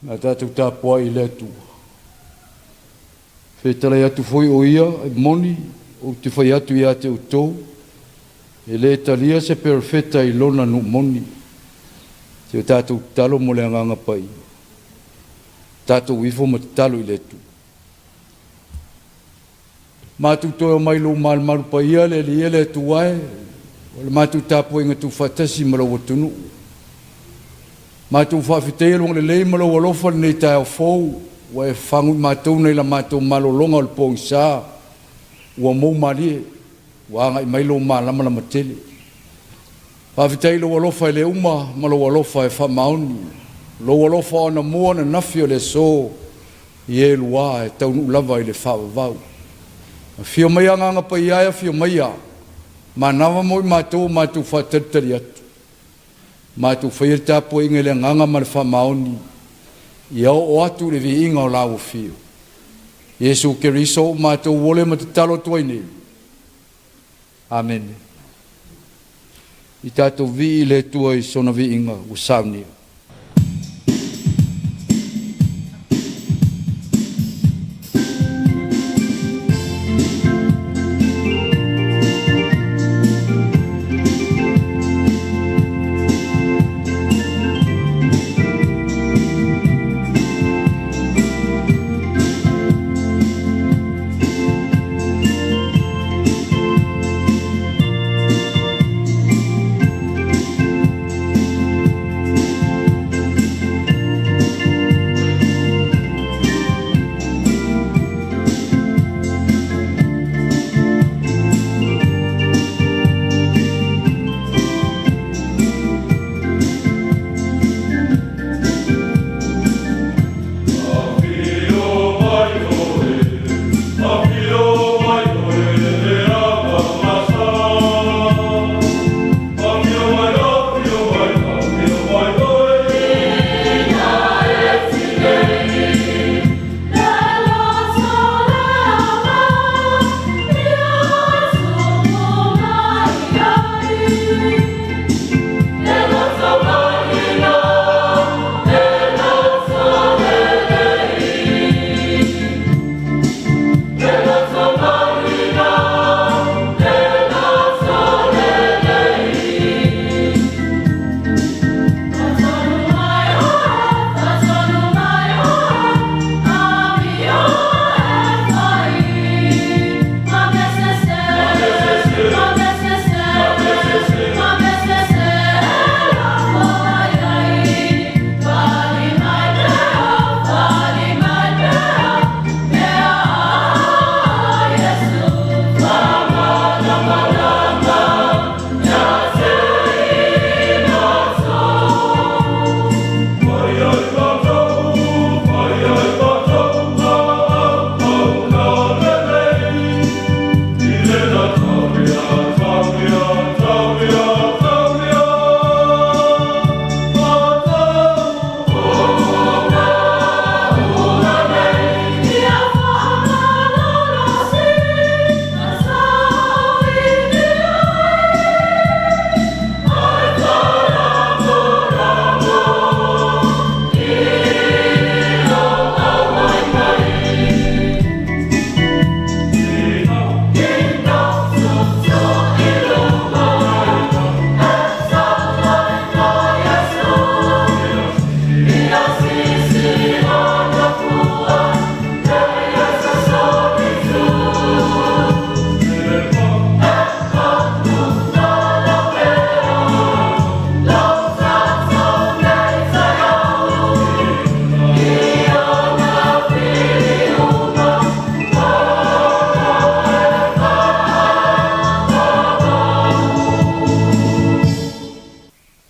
A tatou tapuai i le Atua, fetalai atu foi o Ia e moni, ou te fai atu ia te outou, e le talia se perofeta i lona nuu moni. Se o tatou tatalo mo le Agaga Paia, tatou ifo ma tatalo i le Atua. Matou toe omai i lou malumalu paia le Alii e le Atua e, o le matou tapuaiga tuufaatasi ma lou atunuu. Matou faafetaia lou agalelei ma lou alofa i lenei taeao fou, ua e fafagu i matou nai la matou malologa o le pogisa, ua mou malie, ua agai mai lou malamalama tele. Faafetai i lou alofa e le uma ma lou alofa e faamaoni, lou alofa o anamua, ananafi, o le aso, i e lua e taunuu lava i le faavavau. Afio maia Agaga Paia e, afio maia, manava mo i matou o matou faatalitali atu, matou faia le tapuaiga i le agaga ma le faamaoni, ia oo atu le viiga o lau afio. Iesu Keriso ua matou ole ma tatalo atu ai nei. Amene. I tatou vii i le Atua i sona viiga ua saunia. Afio mai oe, afio mai oe le ava ma Afio mai, afio mai, afio mai oe. Fai ai matou, fai ai matou ma auauna lelei, i le la tauia, tauia, tauia, tauia,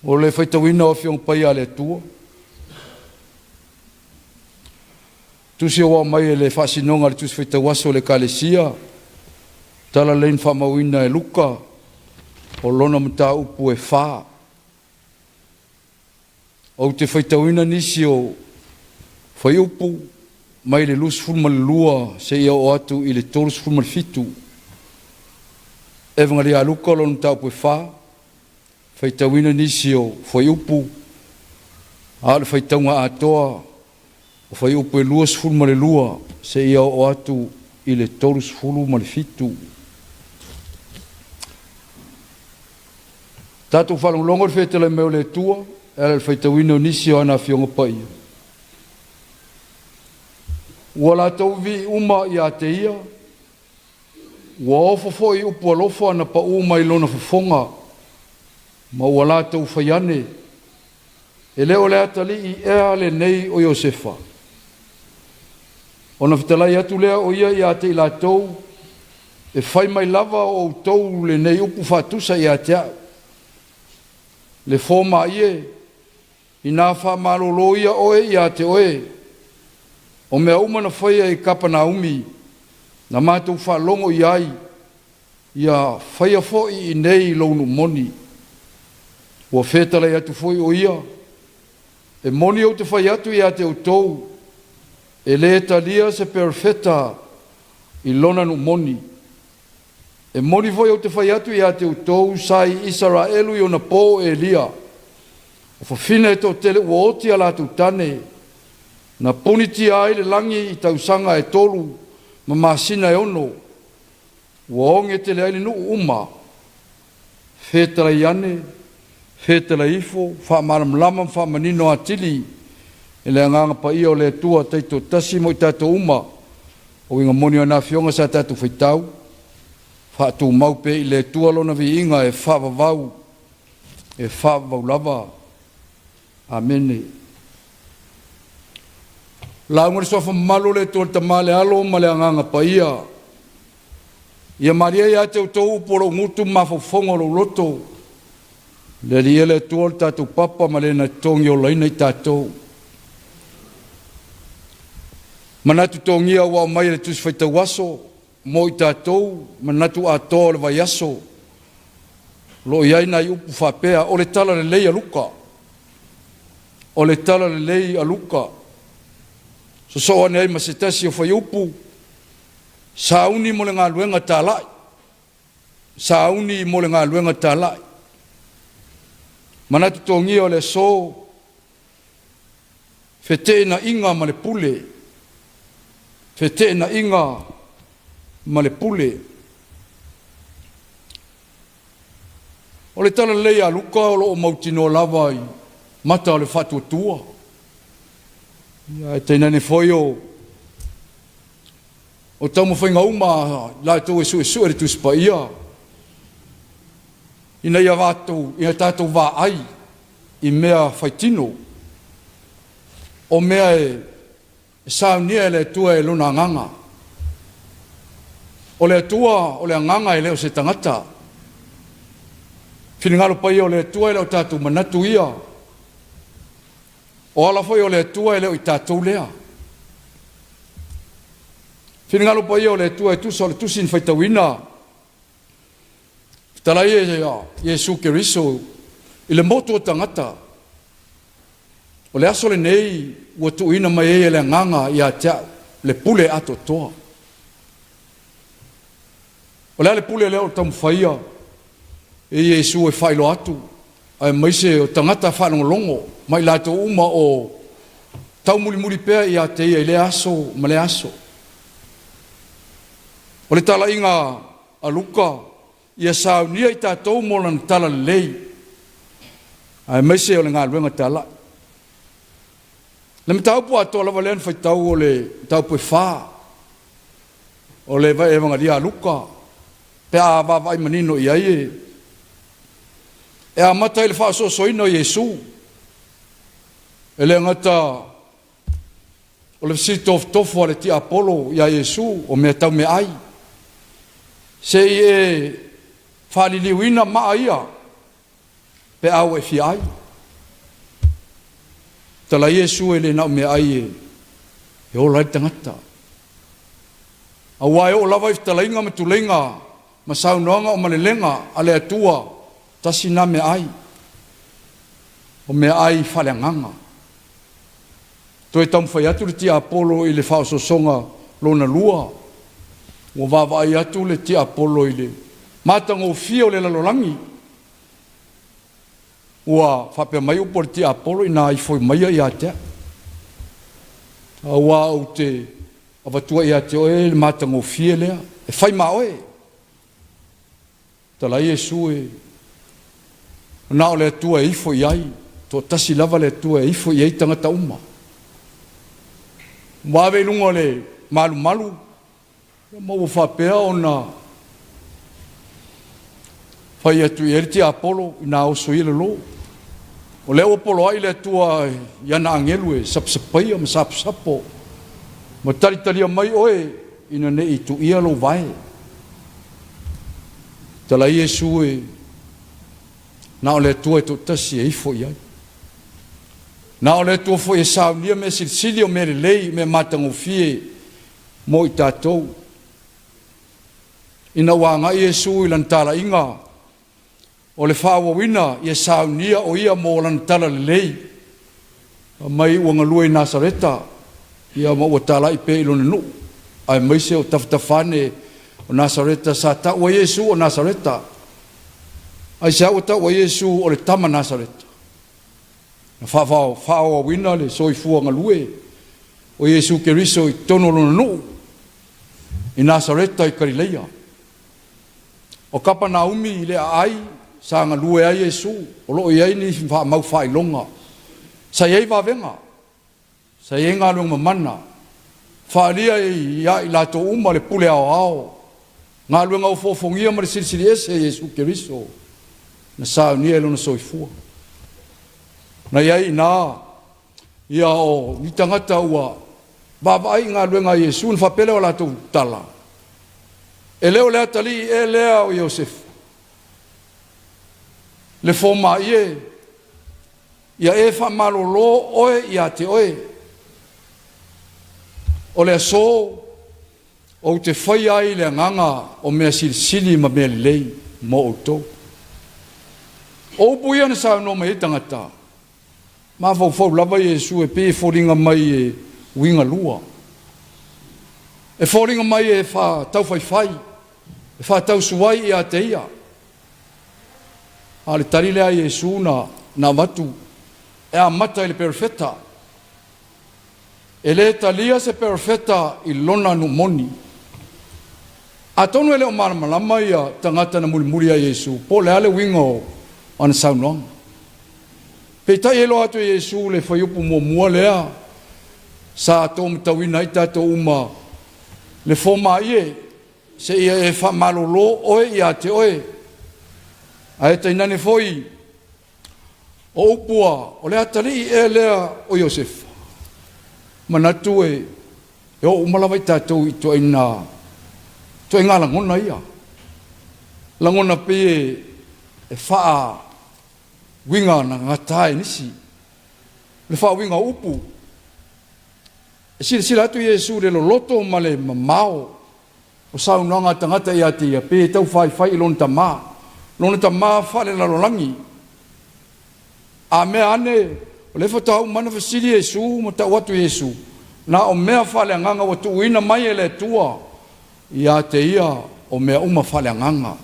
O le faitauina o Afioga Paia a le Atua, Tusi ua aumai e le Faasinoga a le Tusi Faitau Aso a le Ekalesia, Talalelei na faamauina e Luka, o lona mataupu e fa. Ou te faitauina nisi o fuaiupu mai le 22 seia oo atu i le 37. Evagelia a Luka lona mataupu e 4, faitauina nisi o fuaiupu, a o le faitauga atoa o fuaiupu e 22 seia oo atu i le 37. Tatou faalogologo i le fetalai mai o le Atua e ala i le faitauina o nisi o ana Afioga Paia. Ua latou vivii uma ia te ia, ua ofo foi i upu alofa na paū mai lona fofoga, ma ua latou fai ane, e le o le atalii ea lenei o Iosefa? Ona fetalai atu lea o ia ia te i latou, e fai mai lava o outou lenei upu faatusa ia te au, le fomaī e, inā faamalōlō ia oe ia te oe, o mea uma na faia i Kapanaumi, na matou faalogo i ai, ia faia foi i inei i lou nuu moni. Ua fetalai atu foi o ia, e moni ou te fai atu ia te outou, e lē talia se perofeta i lona nuu moni. E moni foi ou te fai atu ia te outou, sa i Isaraelu i ona po o Elia, o fafine e toatele ua oti a latou tane, na punitia ai le lagi i tausaga e 3 ma masina e 6, ua oge tele ai le nuu uma. Fetalai ane, fetalai ifo, faamalamalama ma faamanino atili e le Agaga Paia o le Atua taitoatasi mo i tatou uma. O uiga moni o ana Afioga sa tatou faitau, faatumau pea i le Atua lona viiga e faavavau, e faavavau lava. Amene. Lauga le suafa mamalu o le Atua le Tama le Alo ma le Agaga Paia. Ia malie ia te outou upu o lou gutu ma mafaufauga o lou loto. Le Alii e le Atua le tatou papa ma le na togi olaina i tatou. Manatu togia ua aumai e le Tusi Faitau Aso mo i tatou, manatu atoa o le vaiaso. O lo o i ai nai upu faapea, o le tala lelei a Luka. O le tala lelei a Luka. Sosoo ane ai ma se tasi o fuaiupu, sauni mo le galuega talai. Sauni mo le galuega talai. Manatu togia o le aso, feteenaiga ma le pule. Feteenaiga ma le pule. O le tala lelei a Luka o lo o mautinoa lava i mata o le faatuatua. Ae tainane foi o taumafaiga uma a latou e suesue le Tusi Paia ina ia tatou vaai i mea faitino, o mea e saunia e le Atua e Lona Agaga. O le Atua o le Agaga e le o se tagata. Finagalo paia o le Atua e le o tatou manatu ia. O ala foi o le Atua e le o i tatou lea. Finagalo paia o le Atua e tusa o le tusi na faitauina, fetalai e Iesu Keriso i le motu o tagata, o le aso lenei ua tuuina mai ai e le Agaga ia te au le pule atoatoa. O le a le pule lea o le taumafaia e Iesu e faailoa atu, aemaise o tagata faalogologo ma i latou uma o taumulimuli pea ia te ia i lea aso ma lea aso. O le talaiga a Luka, ia saunia i tatou mo lana tala lelei, aemaise o le galuega talai. Le mataupu atoa lava lea na faitau o le mataupu e 4 o le Evagelia a Luka, pe a vaavaai manino i ai e amata i le faaosoosoina o Iesu, e le gata o le fesili tofotofo a le tiapolo ia Iesu o mea tau meaai, se i e faaliliuina maa ia pe a ua e fia ai. Tala Iesu e le na o meaai E ola ai le tagata. Aua e oo lava i fetalaiga ma tuleiga ma saunoaga o malelega a le Atua, tasi na meaai, o meaai faaleagaga. Toe taumafai atu le tiapolo i le faaosoosoga lona lua, ua vaavaai atu le tiapolo i le matagofie o le lalolagi. Ua faapea mai upu a le tiapolo, Ina ifo maia ia te au, aua ou te avatua ia te oe le matagofie lea e fai ma oe. Talai Iesu e, na o le Atua e ifo i ai, toatasi lava le Atua e ifo i ai tagata uma. Ua ave i luga o le malumalu ma ua faapea ona fai atu i ai le tiapolo, ina oso ia le lo. O lea ua poloai le Atua i ana agelu e sapasapaia ma saposapo ma talitalia mai oe ina ne i tuia lou vae. Talai Iesu e, na o le Atua e toatasi e ifo i ai. Na o le Atua foi e saunia mea silisili o mea lelei, mea matagofie mo i tatou. Ina ua agai Iesu i lana talaiga o le faaauauina ia saunia o ia mo lana talalelei, mai ua galue i Nasareta, ia ma ua talai pea i lona nuu, aemaise o tafatafa ane o Nasareta sa taua Iesu o Nasareta. Aisea ua taua Iesu o le tama Nasareta? Na faaauauina le soifua galue o Iesu Keriso i totonu o lona nuu i Nasareta i Kalileia. O Kapanaumi i le aai sa galue ai Iesu, o lo o i ai ni faamau faailoga. Sa i ai vavega, sa i ai galuega mamana, faaalia ia i latou uma le pule aoao, galuega ofoofogia ma le silisili ese a Iesu Keriso na saunia i lona soifua. Na i ai i ina ia o ni tagata ua vaavaai i galuega a Iesu ona faapea lea o latou tala, E le o le atalii ea lea o Iosefa, le fomai e, ia e faamalolo oe ia te oe. O le aso ou te faia ai le agaga o mea silisili ma mea lelei mo outou. O upu ia na saunoa mai ai tagata, mafaufau lava Iesu e pei e foliga mai e uiga lua. E foliga mai e faataufaifai, e faatausuai ia te ia. A o le tali lea a Iesu na avatu e amata i le perofeta. E le talia se perofeta i lona nuu moni. Atonu e le o malamalama ia tagata na mulimuli ia Iesu po o le a le uiga o ana saunoaga. Peitai e iloa atu e Iesu le fuaiupu muamua lea sa taumatauina ai tatou uma le fomai e, seia e faamalolo oe ia te oe. Ae tainane foi o upu a, o le atalii ea lea o Iosefa? Manatu e oo uma lava i tatou i ituaiga lagona ia. Lagona pei e faauiga gata e nisi. Le faauiga o upu. E silasila atu Iesu i le loloto ma le mamao o saunoaga a tagata ia te ia, pei e taufaifai i lona tama, lona tama faalelalolagi. A mea ane, o lea faatoa uma ona fesili Iesu ma tau atu Iesu, na o mea faaleagaga ua tuuina mai e le Atua ia te ia o mea uma faaleagaga.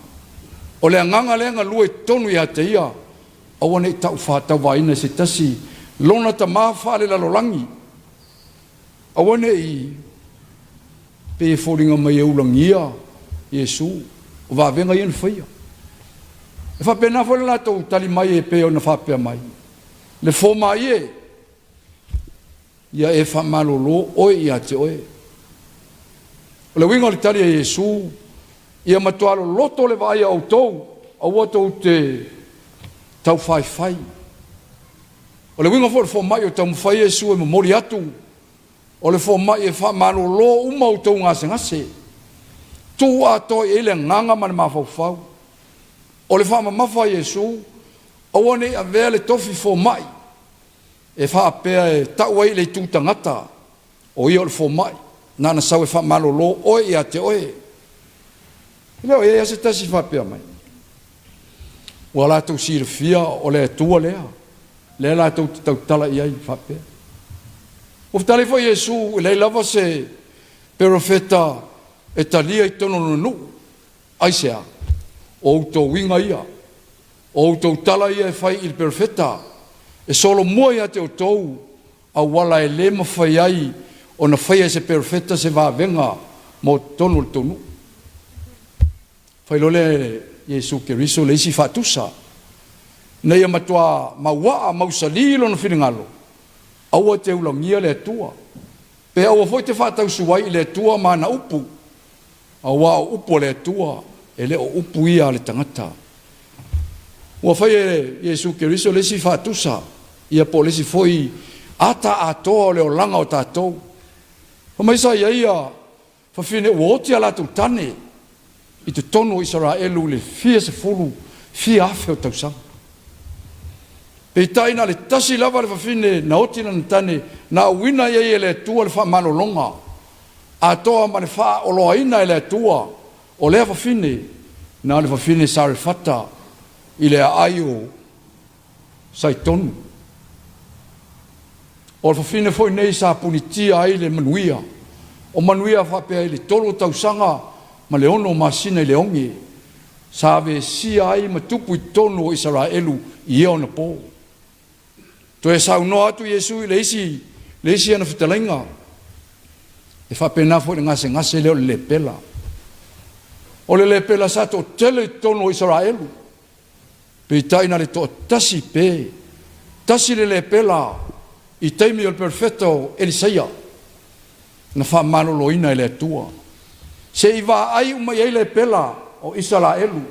O le agaga lea e galue i totonu ia te ia, aua ne i tau faatauvaina e se tasi lona tama faalelalolagi. Aua ne i pei e foliga mai e ulagia Iesu, o vavega ia na faia. E faapena foi le latou tali mai e pei ona faapea mai, le fomai e, ia e faamalolo oe ia te oe. O le uiga o le tali a Iesu, ia matua loloto le vaai a outou, aua tou te taufaifai. O le uiga foi o le fomai o taumafai Iesu e momoli atu, o le fomai e faamalolo uma outou gasegase, tuu atoa i ai le agaga ma le mafaufau. O le faamamafa a Iesu, aua ne i avea le tofi fomai e faapea e tau ai i le itu tagata. O ia o le fomai, na ona sau e faamalolo oe ia te oe. E le o i ai lava se tasi faapea mai. Ua latou silafia o le Atua lea, lea latou te tautala i ai faapea. Ua fetalai foi Iesu, e leai lava se perofeta e talia i totonu o lona nuu. Aisea? O outou uiga ia, o outou tala ia e fai i le perofeta, e solomua ia te outou auala e le mafai ai ona faia e se perofeta se vavega mo totonu o le tou nuu. Fai loa lea e Iesu Keriso le isi faatusa, ina ia matuā mauaa mausali lona finagalo, aua e te ulagia le Atua, pe aua foi e te faatausuai i le Atua ma ana upu, auā o upu a le Atua, e le o upu ia a le tagata. Ua fai e Iesu Keriso le isi faatusa, ia po o le isi foi ata atoa o le olaga o tatou. Fai mai sa i ai ia fafine ua oti a latou tane i totonu o Isaraelu i le fia sefulu fia afe o tausaga. Peitai na o le tasi lava le fafine na oti lana tane na auina i ai e le Atua le faamalologa atoa ma le faaoloaina e le Atua o lea fafine, na o le fafine Sarefata i le aai o Saitonu. O le fafine foi nei sa punitia ai le manuia, o manuia faapea i le 3 tausaga ma le 6 masina i le oge, sa vesia ai ma tupu i totonu o Isaraelu i ia ona po. Toe saunoa atu Iesu i le isi le isi ana fetalaiga, e faapena foi le gasegase lea o le lepela. O le lepela sa toatele i totonu o Isaraelu, peitai na le toatasi pe tasi le lepela i taimi o le perofeta o Elisaia na faamaloloina e le Atua, se i vaai uma i ai lepela o Isaraelu,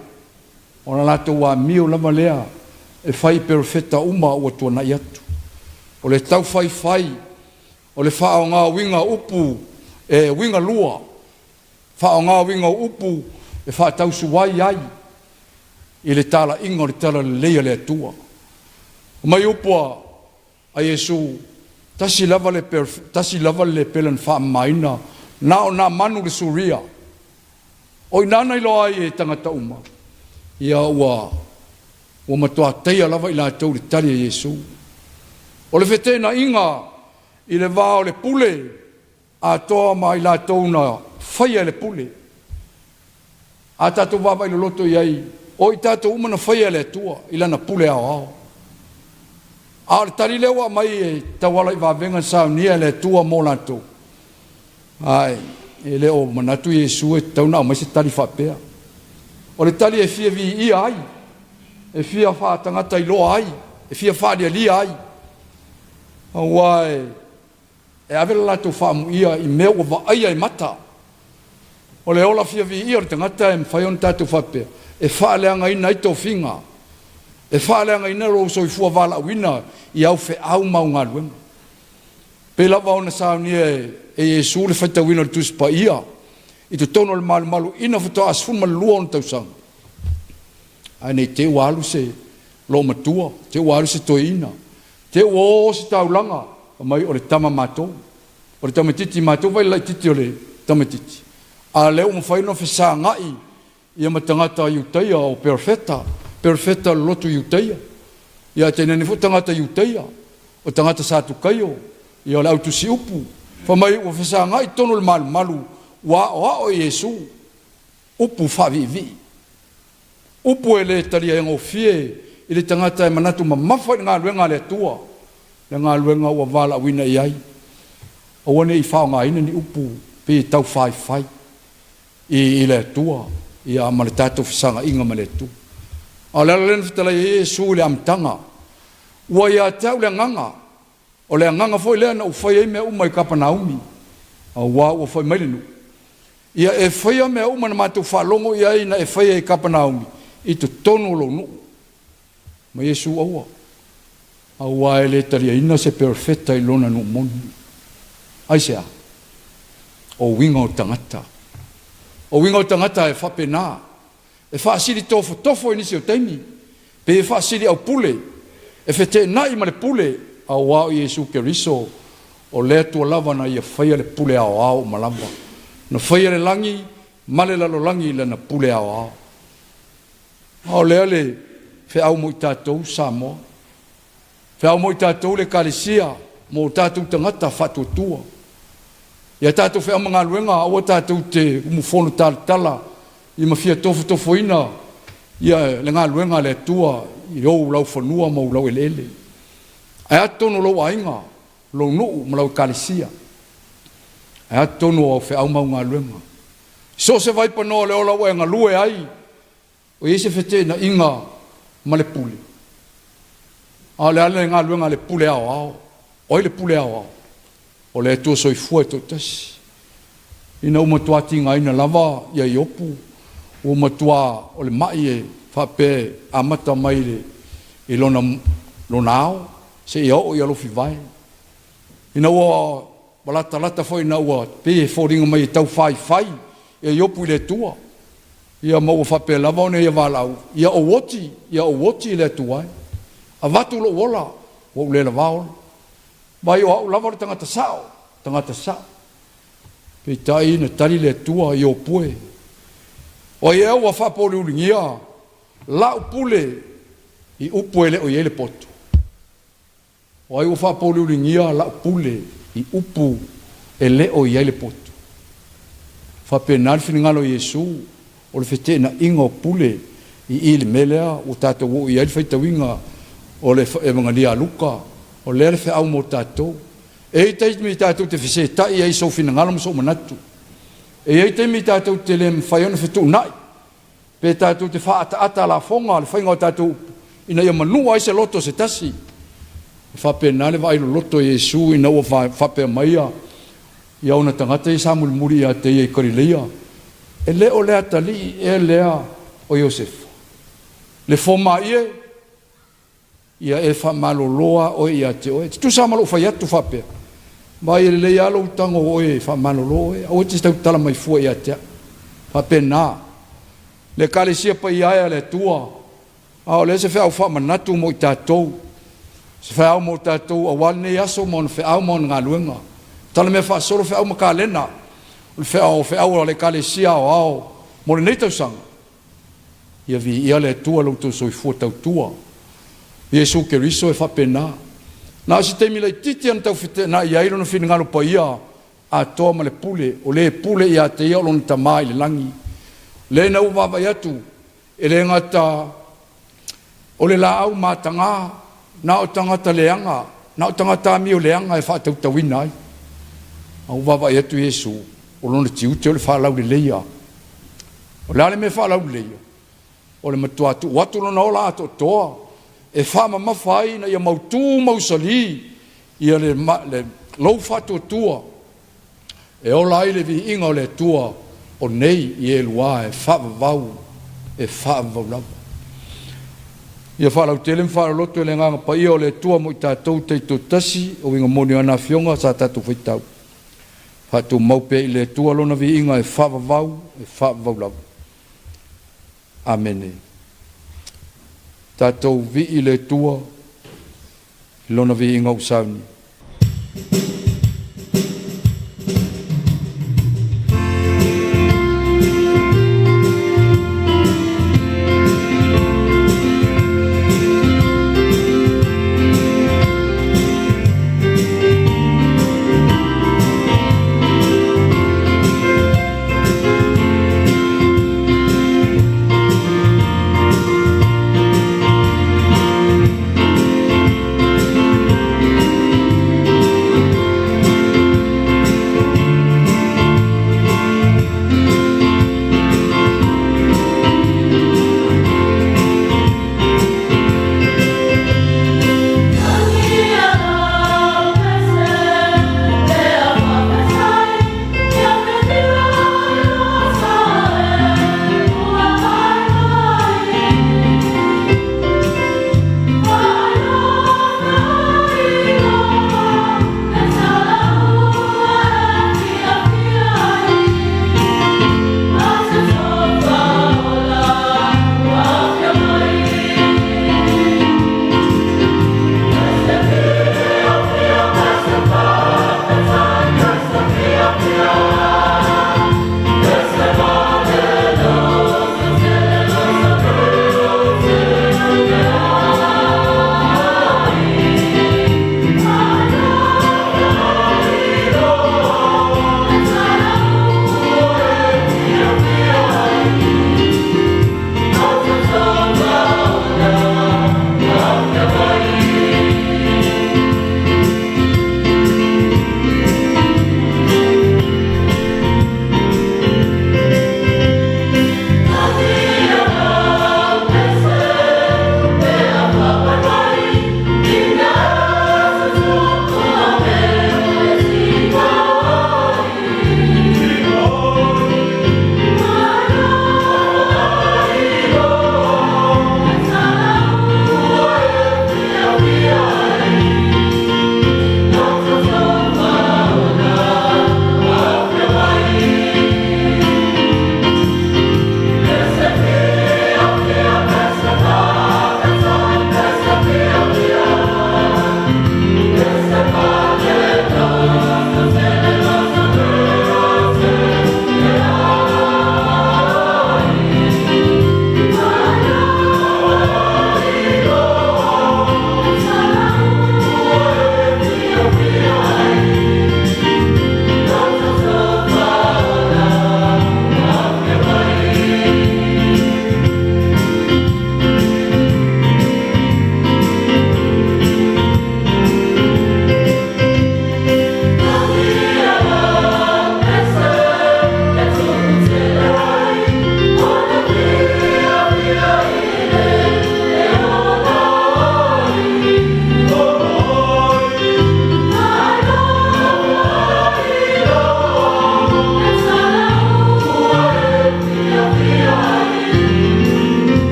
o la latou amio lava lea e fai i perofeta uma ua tuanai atu. O le taufaifai, o le faaaoga uiga upu e uiga lua, faaaoga uiga o upu e faatausuai ai i le talaiga o le talalelei a le Atua. Mai upu a Iesu, tasi lava le tasi lava le lepela na faamamaina, na o Namanu le Suria. O i ina na iloa ai e tagata uma, ia ua ua matua taia lava i latou le tali a Iesu. O le feteenaiga i le va o le pule atoa ma i latou na faia e le pule. A tatou vaavaai loloto i ai, o i tatou uma na faia e le Atua i Lana pule aoao. A o le tali lea ua aumai e tauala i vavega na saunia e le Atua mo latou, ae e le o manatu Iesu e tatau ona aumai se tali faapea. O le tali e fia viia ai, e fia faatagata iloa ai, e fia faalialia ai, aua e e ave le latou faaamuia i mea ua vaaia e mata. O le ola fia viia o le tagata e mafai ona tatou faapea e faaleagaina ai tofiga, e faaleagaina lou soifua valaauina i au feau ma au galuega. Pei lava ona saunia e Iesu le faitauina o le Tusi Paia i totonu o le malumaluina faatoa 12 ona tausaga, ae ne i te i ua alu se loomatua, te i ua alu se toeaina, Te ua o ositaulaga, fai mai o le tama matou, o le tamaititi matou, vaai i le laititi o le tamaititi, a o lea ua mafai ona fesagai ia ma tagata Iutaia o perofeta, perofeta o le lotu Iutaia, ia ae tainane foi tagata Iutaia, o tagata Satukaio, ia o le au tusiupu, fai mai ua fesagai totonu o le malumalu, ua aoao e Iesu upu faaviivii. Upu e le taliaigofie i le tagata e manatu mamafa i le galuega a le Atua, le galuega ua valaauina i ai. Aua ne i faaaogaina ni upu pei e taufaifai i le Atua ia ma le tatou fesagaiga ma le Atua. A o le ala lea na fetalai ai Iesu i le amataga, Ua ia te au le agaga, o le agaga foi lea na ou fai ai mea uma i Kapanaumi, auā ua fai mai le nuu, Ia e faia mea uma na matou faalogo i ai na e faia i Kapanaumi i totonu o lou nuu. Ma Iesu, Aua, auā e le taliaina se perofeta i lona nuu moni. Aisea? O uiga o tagata. O uiga o tagata e faapena. E faasili tofotofo i nisi o taimi, pe e faasili aupule, e feteenai ma le pule, auā o Iesu Keriso. O le Atua lava na Ia faia le pule aoao uma lava. Na faia le lagi ma le lalolagi i Lana pule aoao. A o lea le feau mo i tatou Samoa. Feau mo i tatou le Ekalesia, mo o tatou tagata faatuatua. Ia tatou feau ma galuega, aua tatou te umufono talatala ia ma fia tofotofoina ia le galuega a le Atua i ou laufanua ma ou laueleele. Ae a totonu o lou aiga, lou nuu ma lau Ekalesia? Ae a totonu o au feau ma au galuega? So o se vaipanoa o le ola ua e galue ai, o i ai se feteenaiga ma le pule? A o le a le galuega a le pule aoao? O ai le pule aoao? O le Atua Soifua e toatasi. Ina ua matua tigaina lava ia Iopu, ua matua o le mai e faapea e amata mai i lona, lona ao seia oo i alofivae. Ina ua latalata foi ina ua pei e foliga mai e tau faifai ia Iopu i le Atua, ia ma ua faapea lava ona ia valaau, ia ou oti, ia ou oti i le Atua e, avatu lou ola, ua ou le lavā ola. Vaai o au lava o le tagata sao, tagata sao. Peitai na tali le Atua, Iopu e, o ai ea ua faapouliuligia la'u pule i upu e le o i ai le poto? O ai ua faapouliuligia la'u pule i upu e le o i ai le poto? E faapena le finagalo o Iesu, o le feteenaiga o pule i i le mea lea ua tatou oo i ai le faitauina o le Evagalia a Luka, o lea le feau mo tatou. E i ai taimi tatou te fesetai ai i sou finagalo ma sou manatu. E i ai taimi tatou te le mafai ai ona fetuunai, pe tatou te faaataata a lafoga le faiga o tatou upu ina ia manua ai se loto o se tasi. E faapena le vaai loloto o Iesu ina ua faapea mai ia ona tagata ia sa mulimuli ia te ia i Kalileia, E le o le atalii ea lea o Iosefa, le fomaie? Ia e faamalolo lava oe ia te oe. E tutusa lava ma lou fai atu faapea, Vaai e lelei lava lou tago o oe e faamalolo oe, aua e te tautala mai fua ia te au. E faapena le Ekalesia paia e a le Atua, a o lea se feau faamanatu mo i tatou, se feau mo tatou aua lenei aso ma ona feau ma ona galuega. Talamea faasolo feau ma kalena, o le feau, o feau a le Ekalesia Aoao mo lenei tausaga. Ia viia le Atua lo outou soifua tautua. Iesu Keriso e faapena. Na o se taimi laitiiti lava na tau feteenai ai lona finagalo paia atoa ma le pule, o le pule ia te ia o lona Tama i le lagi. Lea ina ua vaavaai atu, e le gata o le laau mataga, na o tagata leaga, na o tagata amioleaga e faatautauina ai. A ua vaavaai atu Iesu, o lona tiute o le faalauleleia. O le a le mea e faalauleleia? O le matua tuu atu lona ola atoatoa e faamamafa ai ina ia mautu mausali ia le, le lou faatuatua e ola ai le viiga o le Atua o nei i elua e faavavau, e faavavau lava. Ia faalautele ma faaloloto i le Agaga Paia o le Atua mo i tatou taitoatasi, o uiga moni o ana Afioga sa tatou faitau. Faatumau pea i le Atua Lona viiga e faavavau, e faavavau lava. Amene. Tatou vii i le Atua i Lona viiga ua sauni.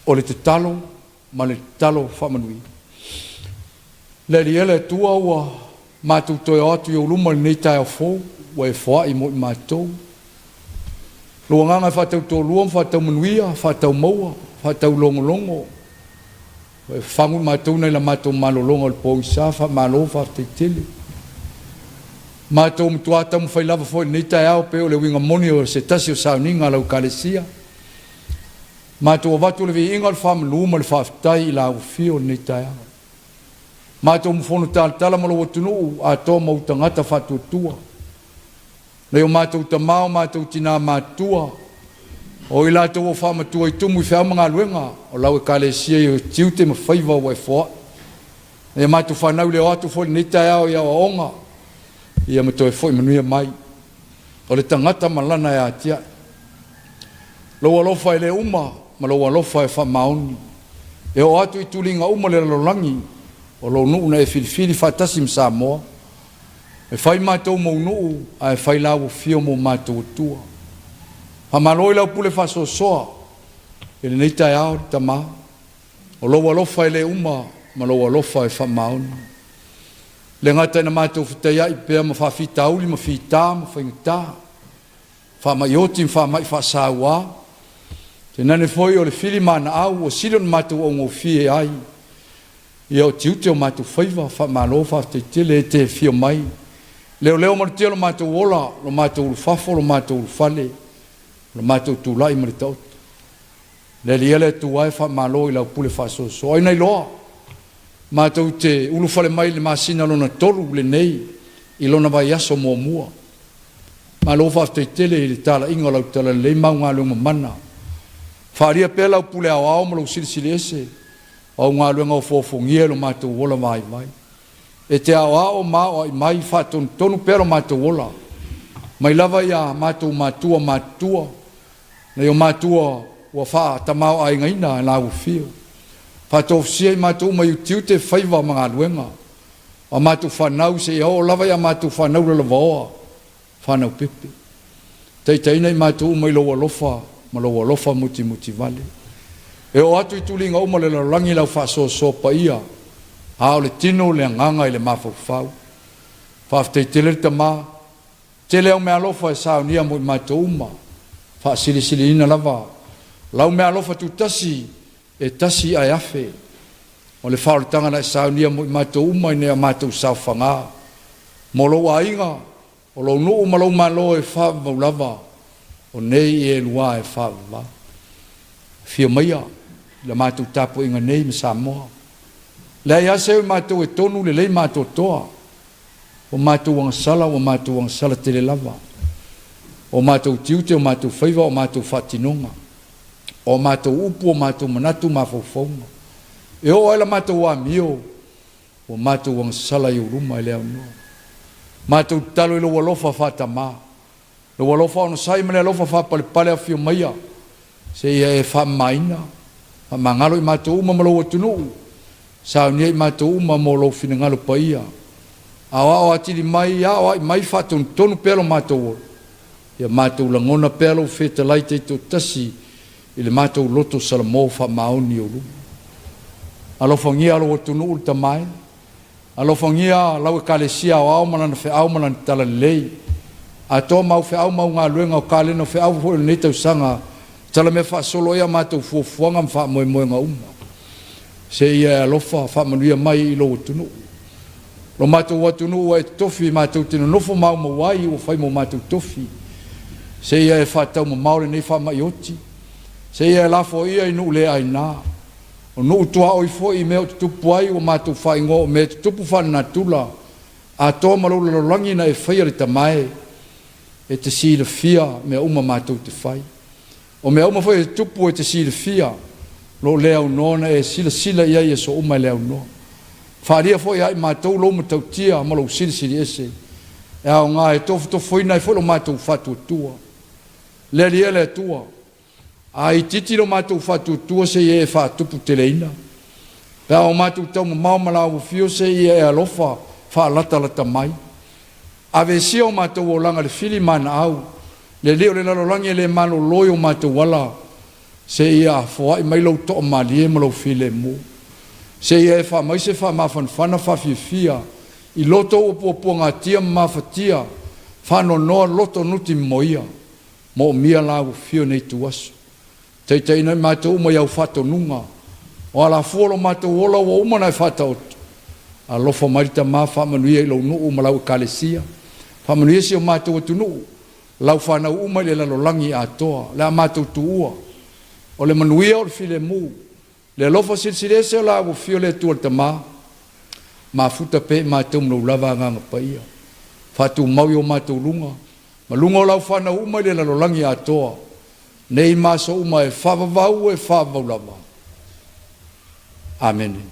O le tatalo ma le tatalo faamanuia. Le Alii e le Atua, ua matou toe o atu i ou luma i lenei taeao fou, ua e foai mo i matou. Lou agaga e faatautoalua ma faataumanuia, faataumaua, faataulogologo, ua e fafagu i matou nai la matou malologa o le pogisa, faamalo faafetai tele. Matou matua taumafai lava foi i lenei taeao pei o le uiga moni o se tasi o sauniga a lau Ekalesia. Matou avatu le viiga o le faamanu ma le faafetai i lau afio i lenei taeao. Matou mofono talatala ma lou atunuu atoa ma ou tagata faatuatua. Nai o matou tama o matou tinā matutua, o i latou ua faamatua i tumu i feau ma galuega o lau Ekalesia i o tiute ma faiva ua e foai. Nai a matou fanau i le o atu foi i lenei taeao i aoaoga, ia ma toe foi manuia mai. O le tagata ma lana e atiae. Lou alofa e le uma ma lou alofa e faamaoni. E oo atu i tuliga uma o le lalolagi, o lou nuu na e filifili faatasi ma Samoa. E fai matou mou nuu ae fai lau afio mo matou Atua. Faamalo i lau pule faasoasoa i lenei taeao le Tama. O lou alofa e le uma ma lou alofa e faamaoni. Le gata ina matou fetaiai pea ma faafitauli ma fita ma faigata, faamai oti ma faamai faasaua, tainane foi o le fili manaau ua sili ona matou augofie ai ia o tiute o matou faiva. Faamalo faafetai tele e te afio mai, leoleo malutia lo matou ola, lo matou ulufafo, lo matou ulufale, lo matou tulai ma le taoto. Le Alii e le Atua e, faamalo i lau pule faasoasoa. Ai na iloa matou te ulufale mai i le masina lona 3 lenei i lona vaiaso muamua. Malo faafetai tele i le talaiga o lau talalelei ma au galuega mamana. Faaalia pea lau pule aoao ma lou silisili ese o au galuega ofoofogia i lo matou ola vaivai. E te aoao ma aoai mai, faatonutonu pea lo matou ola, mai lava ia matou matua matutua, nai o matua ua faatamaoaigaina e lau afio. Faatofusia i matou uma i utiute faiva ma galuega, o a matou fanau seia oo lava ia matou fanau lalovaoa, fanau pepe. Taitaiina i matou uma i lou alofa ma lou alofa mutimutivale. E oo atu i tuliga uma o le lalolagi lau faasoasoa paia, a o le tino le agaga i le mafaufau. Faafetai tele le Tama, tele au meaalofa e saunia mo i matou uma, faasilisiliina lava lau meaalofa tutasi e tasi ae afe. O le faaolataga na e saunia mo i matou uma ina ia matou saofaga mo lou aiga, o lou nuu ma lou Malo e faavavau lava, o nei i elua e faavavau. Afio maia i la matou tapuaiga nei ma Samoa. Leai lava se o i matou e tonu lelei ma atoatoa. Ua matou agasala, ua matou agasala tele lava. O matou tiute, o matou faiva, o matou faatinoga, o matou upu, o matou manatu, mafaufauga. E oo ai la matou amio, ua matou agasala i ou luma e le aunoa. Matou tatalo i lou alofa faatama, lou alofa onosai ma le alofa faapalepale. Afio maia seia e faamamaina, faamagalo i matou uma ma lou atunuu, saunia i matou uma mo lou finagalo paia. Aoao atili mai, aoai mai, faatonutonu pea lo matou ola, ia matou lagona pea lou fetalai taitoatasi i le matou loto salamo faamaoni i ou luma. Alofagia lou atunuu le Tama e, alofagia lau Ekalesia aoao ma lana feau ma lana talalelei, atoa ma au feau ma au galuega o kalena o feau foi o lenei tausaga, talamea faasolo ai a matou fuafuaga ma faamoemoega uma. Seia e alofa faamanuia mai i lou atunuu. Lo matou atunuu ua e totofi matou te nonofo maumau ai, ua fai mo matou tofi. Seia e faataumamao lenei faamai oti. Seia e lafoaia i nuu le aina. O nuu tuaoi foi i mea o tutupu ai, ua matou faaigoa o mea e tutupu faalenatura, atoa ma lou lalolagi na e faia le Tama e, e te silafia mea uma matou te fai. O mea uma foi e tutupu e te silafia, lo le aunoa na e silasila i ai i aso uma e le aunoa. Faaalia foi ia i matou lou matautia ma lou silisili ese, e aoga e tofotofoina ai foi lo matou faatuatua. Le Alii e le Atua, a itiiti lo matou faatuatua seia e faatuputeleina, pe a o matou taumamao ma lauafio seia e alofa faalatalata mai. Aveesia o matou olaga i le fili manaau, le alii o le lalolagi e le malolo i o matou ala. Seia foai mai lou toamalie ma lou filemu. Seia e faamai se faamafanafana faafiafia i loto ua puapuagatia ma mafatia, faanoanoa loto nutimimoia, moomia la ua fio nei ituaso. Taitaiina i matou uma i au faatonuga, o alafua o lo matou ola ua uma ona e faataoto. Alofa mai le Tama faamanuia i lou nuu ma lau Ekalesia, faamanuia si o matou atunuu, lau fanau uma i le lalolagi atoa, o le a matou tuua. O le manuia o le filemu, le alofa silisili ese o la ua afio le Atua le Tama, mafuta pea i matou ma lou lava Agaga Paia, faatumau i o matou luga, ma luga o lau fanau uma i le lalolagi atoa, nei ma aso uma e faavavau e faavavau lava. Amene.